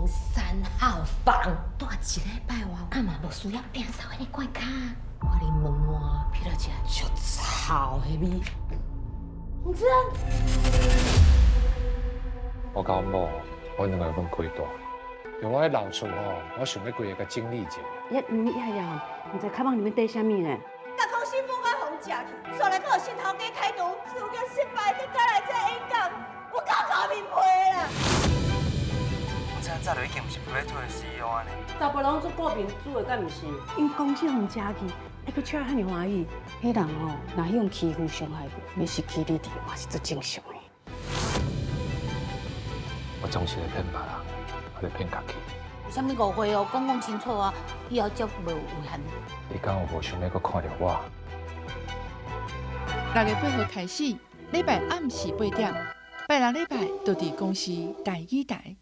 03號房，蹛一禮拜外，啊嘛無需要摒掃彼个怪跤。我佇門外聞著一个足臭的味。毋知。我佮阮某，阮兩个分開蹛。用我彼老厝吼，我想欲規个共整理一下。遐遐呀，毋知卡房裡面綴啥物呢？共公司母我予食去，煞來閣予新頭家開除，事業失敗，閣加來這演講，有夠厚面皮啦！我知影早就已經毋是普雷托的 CEO 按呢。查埔人做顧面子的，敢毋是？𪜶公司予食去，還閣笑遐爾歡喜。彼人吼，若予人欺負傷害過，欲是欺你佇嘛是足正常的。我總是咧騙別人，抑咧騙家己。有啥物誤會哦，講講清楚啊，以後才無遺憾。你敢有無想欲閣看著我？6月8號開始，禮拜暗時8點，拜六禮拜就佇公視台語台。